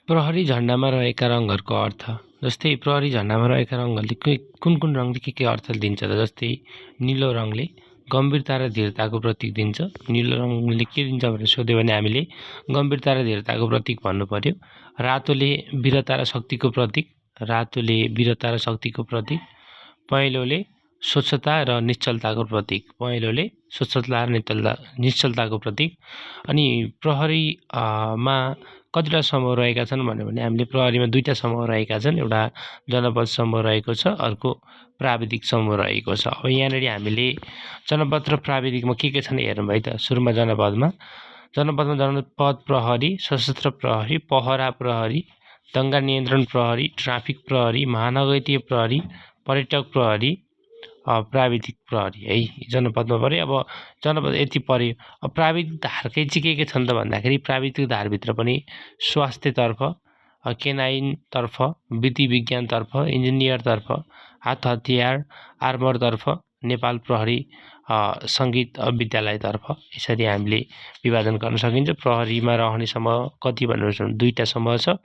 प्रहरी झण्डामा रहेका रङहरूको अर्थ। जस्तै प्रहरी झण्डामा रहेका रङहरूले कुन रङले के अर्थ दिन्छ त? जस्तै नीलो रङले गम्भीरता र धीरताको प्रतीक दिन्छ। नीलो रङले के दिन्छ भनेर सोध्यो भने हामीले गम्भीरता र धीरताको प्रतीक भन्नु पर्यो। रातोले वीरता र शक्तिको प्रतीक। पहेँलोले स्वच्छता र निश्चलताको प्रतीक। निश्चलताको प्रतीक। अनि प्रहरीमा कतिवटा समूह रहेका छन् भन्यो भने हामीले प्रहरीमा दुईटा समूह रहेका छन्। एउटा जनपद समूह रहेको छ, अर्को प्राविधिक समूह रहेको छ। अब यहाँनिर हामीले जनपद र प्राविधिकमा के छन् हेरौँ है त। सुरुमा जनपदमा जनपद प्रहरी, सशस्त्र प्रहरी, पहरा प्रहरी, दङ्गा नियन्त्रण प्रहरी, ट्राफिक प्रहरी, महानगरीय प्रहरी, पर्यटक प्रहरी, प्राविधिक प्रहरी है जनपदमा पऱ्यो। अब जनपद यति पऱ्यो। अब प्राविधिक धारकै चाहिँ के छन् त भन्दाखेरि प्राविधिक धारभित्र पनि स्वास्थ्यतर्फ, केनाइनतर्फ, विधि विज्ञानतर्फ, इन्जिनियरतर्फ, हात हतियार, आर्मरतर्फ, नेपाल प्रहरी सङ्गीत विद्यालयतर्फ यसरी हामीले विभाजन गर्न सकिन्छ। प्रहरीमा रहने समूह कति भनेर दुईटा समूह छ।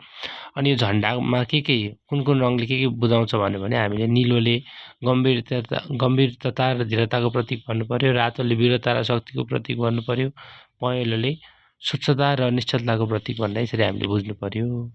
अनि यो झन्डामा कुन रङले के बुझाउँछ भन्यो भने हामीले नीलोले गम्भीरता र दृढताको प्रतीक भन्नु पर्यो। रातोले वीरता र शक्तिको प्रतीक भन्नु पर्यो। पहेँलोले स्वच्छता र निश्चलताको प्रतीक भन्दा यसरी हामीले बुझ्नु पर्यो।